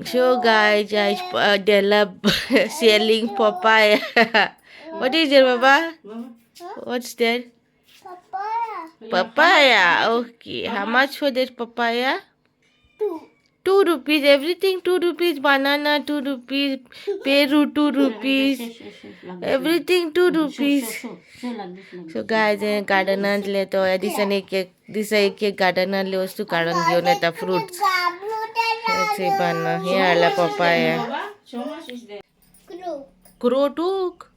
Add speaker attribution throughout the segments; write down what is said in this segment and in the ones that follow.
Speaker 1: Show guys, Della selling papaya. What is it, Baba? What's that?
Speaker 2: Papaya.
Speaker 1: Papaya. Okay. How much for that papaya?
Speaker 2: 2.
Speaker 1: 2 rupees. Everything 2 rupees. Banana 2 rupees. Peru 2 rupees. Everything 2 rupees. So guys, गार्डनांतले तो ह्या दिसांनी एक एक दिसा एक एक गार्डनांतले वस्तू काडून घेवन येता फ्रुट्स. बाना हे हाडला papaya.
Speaker 2: Crow.
Speaker 1: Crow took.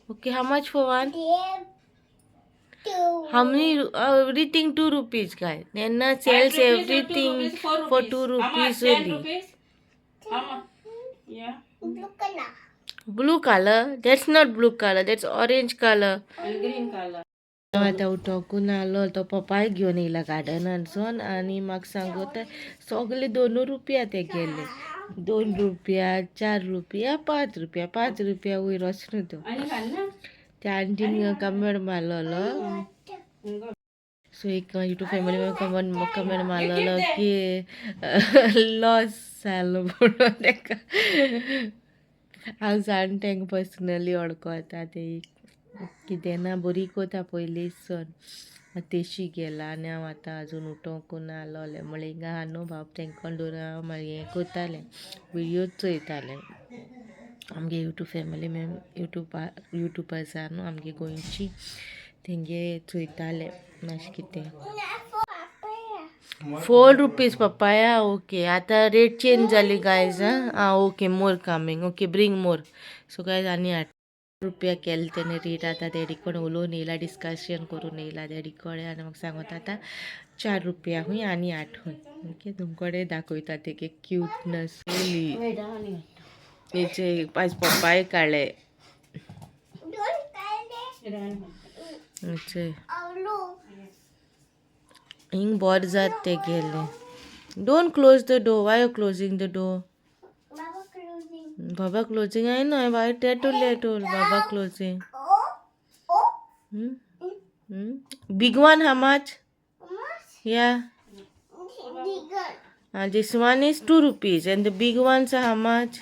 Speaker 1: Okay, how much for one?
Speaker 2: 2.
Speaker 1: How many? Everything 2 rupees, guys. Nana sells everything for 2 rupees only.
Speaker 3: Yeah.
Speaker 2: Blue color.
Speaker 1: Blue color? That's not blue color. That's orange color.
Speaker 3: And green color.
Speaker 1: आतां उठोकून आलो तो पपाय घेवन येयला गार्डनानसून आनी म्हाका सांगता सगळे 2 रुपया ते गेले. 2 रुपया, 4 रुपया, 5 रुपया, 5 रुपया वयर वचना तो. त्या आंटीन कमेंट मारलेलो. सो एक यूट्यूब फॅमिली कमेंट मारलेलो की लॉस जालो म्हणून ताका. हांव जाण तांकां पर्सनली वळखता ते कितें ना बरी कोता पयलींसून तेशी गेला आनी हांव आतां अजून उठोवंक ना आसलोलें म्हणल्यार हिंगा आहा न्हू बाब तांकां दवरून हांव मागीर हें करतालें, व्हिडियोज चोयतालें. आमगे यूट्यूब फॅमिली मेम यूट्यूबर्स आहा न्हू आमगे गोंयची तेंगे चोयतालें मातशें कितें. 4 rupees papaya. Okay, आतां रेट चेंज जाली गायज. आं okay, more coming. Okay, bring more. So guys आनी 8 रुपया केले तेणे रेट. आतां डॅडी कडेन उलोवन येयला, डिस्कशन करून येयला डॅडी कडेन आनी म्हाका सांगता आतां 4 रुपया खूंय आनी 8 खूंय. ओके, तुमकडे दाखयता ते क्यूटनस. हेचे 5 पपाय काडले. हिंग बोर जात ते गेले. Don't close the door. Why you closing the door? Baba closing. I know why tattoo little Baba closing. Big one how much? Yeah. This one is 2 rupees and the big ones are how much?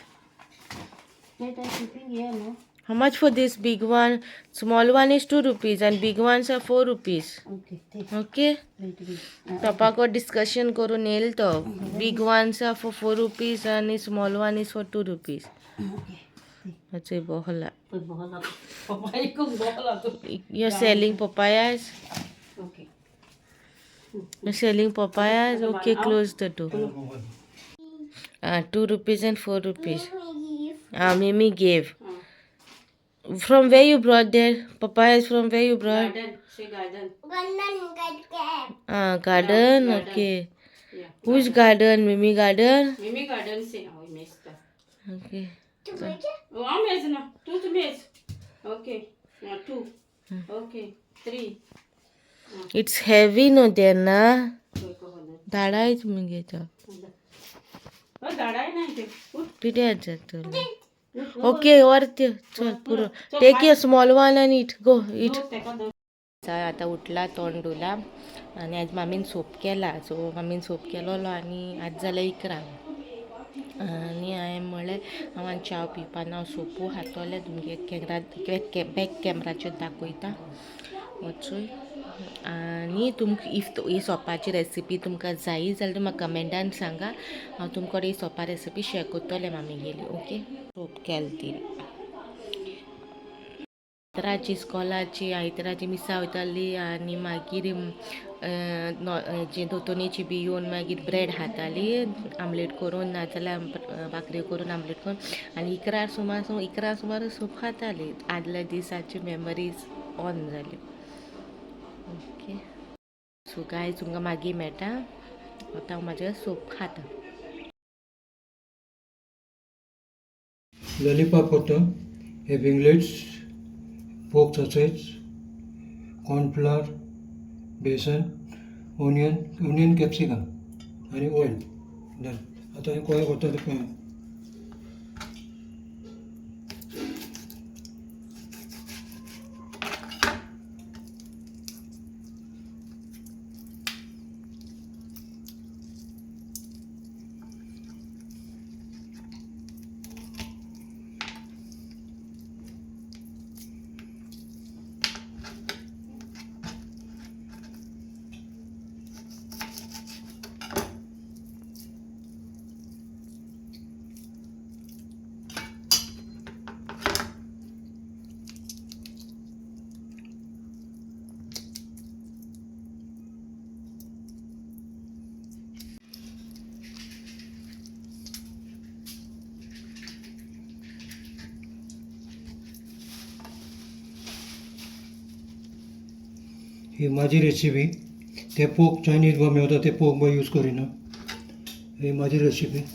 Speaker 1: How much for this big one? Small one is 2 rupees and big ones are 4 rupees. Okay. Papa co discussion करून येईल तो. Big ones are for 4 rupees and small one is for 2 rupees. अच्छा बहला. You're selling papayas?
Speaker 3: Okay.
Speaker 1: You're selling papayas? Okay, close the door. 2 rupees and 4 rupees. Mimi gave. From where you brought there? Papayas from where you brought?
Speaker 3: Garden. Say garden.
Speaker 1: Garden, okay.
Speaker 3: Yeah.
Speaker 1: Which garden? Mimi garden?
Speaker 3: Mimi garden say. Oh, messed up.
Speaker 1: Okay.
Speaker 3: Oh, I'm mess now. 2 to mess. Okay. 2. Okay. 3.
Speaker 1: It's heavy no there na. धाडायच मुगे तो.
Speaker 3: धाडाय ना ते.
Speaker 1: कितें जातलें? Okay, वर ते चल पुरो. Take a small one and eat. Go eat. आतां उठला, तोंड धुला आनी आज मामीन सोप केला. सो मामीन सोप केलोलो आनी आज जालें 11. आनी हांवें म्हणलें हांव आनी च्याव पिवपा ना, हांव सोपू खातलें. तुमगे कॅमरा बॅक कॅमराचेर दाखयता वचूय. आनी तुमकां if ही सोपाची रेसिपी तुमकां जायी जाल्यार म्हाका कमेंटान सांगा. हांव तुमकां ही सोपा रेसिपी शेअर करतलें मामीगेली. ओके, सोप केल ती आयतराची इस्कॉलाची आयतराची मिसां वयताली आनी मागीर दोतोनीची बी येवन मागीर ब्रेड खाताली आमलेट करून, नाजाल्यार भाकरी करून आमलेट करून. आनी 11 सुमार सूप खाताली. आदल्या दिसाची मेमरीज ऑन जाली. ओके, सो गायज तुमकां मागीर मेळटा. आतां हांव म्हाजें सूप खाता.
Speaker 4: लॉलीपॉप होतं हे विंगलेट्स, पोर्क सॉसेज, कॉर्नफ्लॉवर, बेसन, ऑनियन, ऑनियन कॅप्सिकम आनी ऑयल. डन. आतां हें कशें करता तें पळया. ही माझी रेसिपी. ते पोक चायनीज बा मेवता ते पोक बा यूज करिना. ही माझी रेसिपी.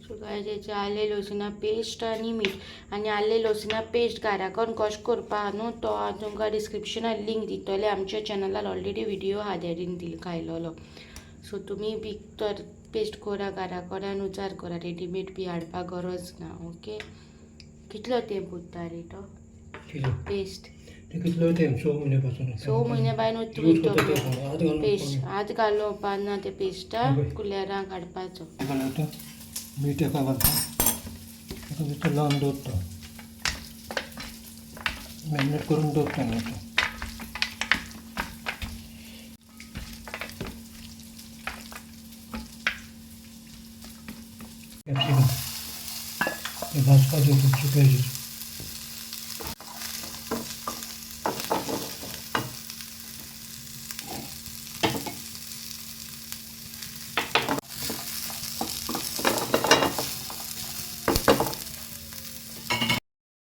Speaker 1: सो गायज, हेचे आले लसणा पेस्ट आनी मीठ आनी आले लसणा पेस्ट घरा कशें करपा न्हू तो हांव तुमकां डिस्क्रिप्शनार लिंक दितलें. आमच्या चॅनलार ऑलरेडी व्हिडियो आहा डॅडीन दिल घायलोलो. सो तुमी बी तर पेस्ट करा घरा करा आनी उजार करा, रेडीमेड बी हाडपाक गरज ना. ओके, कितलो तेंप उरता रे तो
Speaker 4: कितें
Speaker 1: पेस्ट?
Speaker 4: ते कितलो तेम 6 म्हयने पासून.
Speaker 1: 6 म्हयने बायन
Speaker 4: यूज करता ते कोण हात घालून.
Speaker 1: पेस्ट हात घालोवपा ना ते पेस्टा
Speaker 4: Okay.
Speaker 1: कुलेरां काडपाचो.
Speaker 4: घालता मीठ एका घालता, एका भितर लावन दवरता, मॅरिनेट करून दवरता आतां. कॅप्सिकम हे भाजपाचें खूब सुकयाचेर.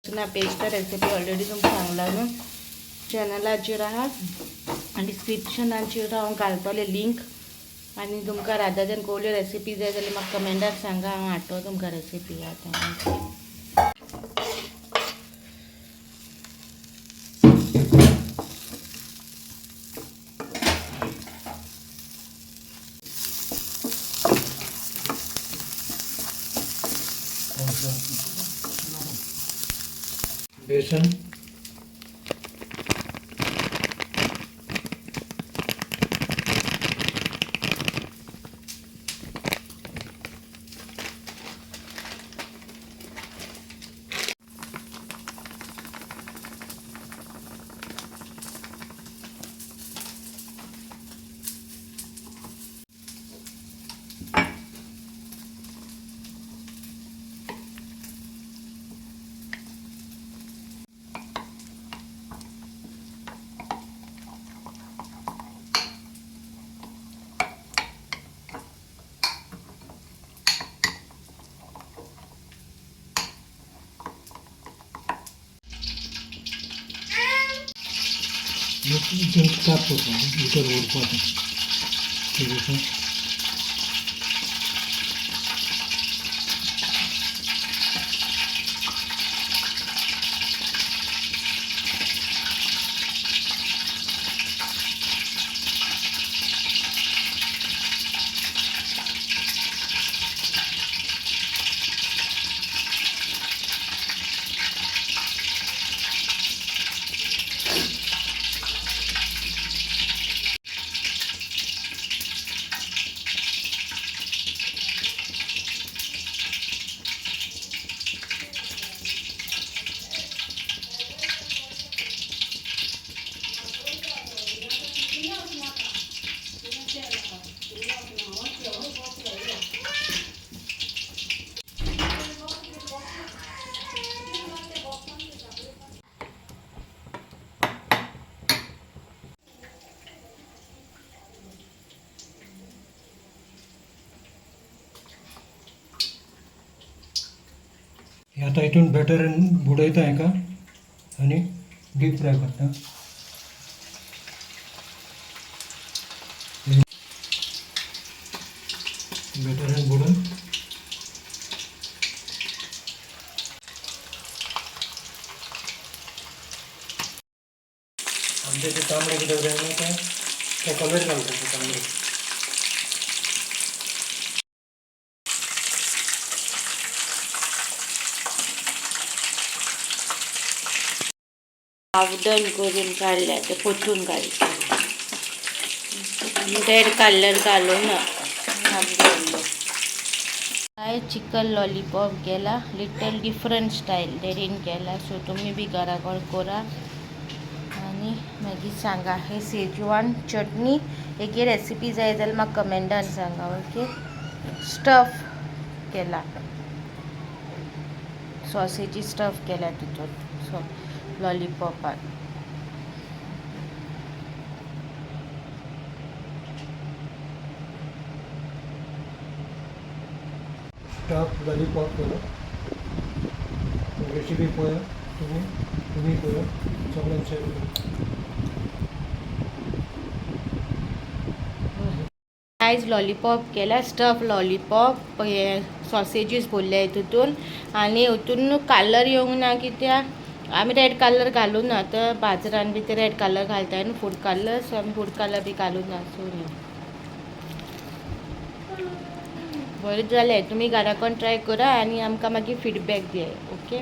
Speaker 1: ना पेस्टा रेसिपी ऑलरेडी तुमकां सांगला न्हू. चॅनलाचेर आहा आनी डिस्क्रिप्शनाचेर हांव घालतलें लिंक. आनी तुमकां राधाच्यान कसल्यो रेसिपी जाय जाल्यार म्हाका कमेंटात सांगा, हांव हाडटलो तुमकां रेसिपी आतां.
Speaker 4: बेसन काप करता भितर उरपाचें ठीक आसा. आतां हितून बॅटरान बुडयता हेका आनी डीप फ्राय करता. बॅटरान बुडोवन आमचे ते तांबडे कितें जाय ना ते ते कलर घालता ते तांबडे.
Speaker 1: हाफ डन करून काडल्या ते परतून घालता. रेड कलर घालूं ना, हाफ दवरलो. हांवें चिकन लॉलीपॉप केला, लिटल डिफरंट स्टायल डेरीन केला. सो तुमी बी घराकडेन करा आनी मागीर सांगा. हे सेजवान चटणी एक रेसिपी जाय जाल्यार म्हाका कमेंटान सांगा. ओके, स्टफ केला, सॉसेजी स्टफ केल्या तितून सो लॉलीपॉपान.
Speaker 4: स्टफ लॉलीपॉप केलो. रेसिपी पळया तुमी, तुमी पळया, सगळ्यांक शेअर करा.
Speaker 1: आयज लॉलीपॉप केला, स्टफ लॉलीपॉप. हे सॉसेजीस भरले तितून आनी हितून कलर येवंक ना कित्याक आमी रेड कलर घालूं ना. तर बाजारान बी ते रेड कलर घालता न्हू, फूड कलर. सो आमी फूड कलर बी घालूं ना. सो बरें जालें. तुमी घरा कडेन ट्राय करा आनी आमकां मागीर फिडबॅक दियाय. ओके.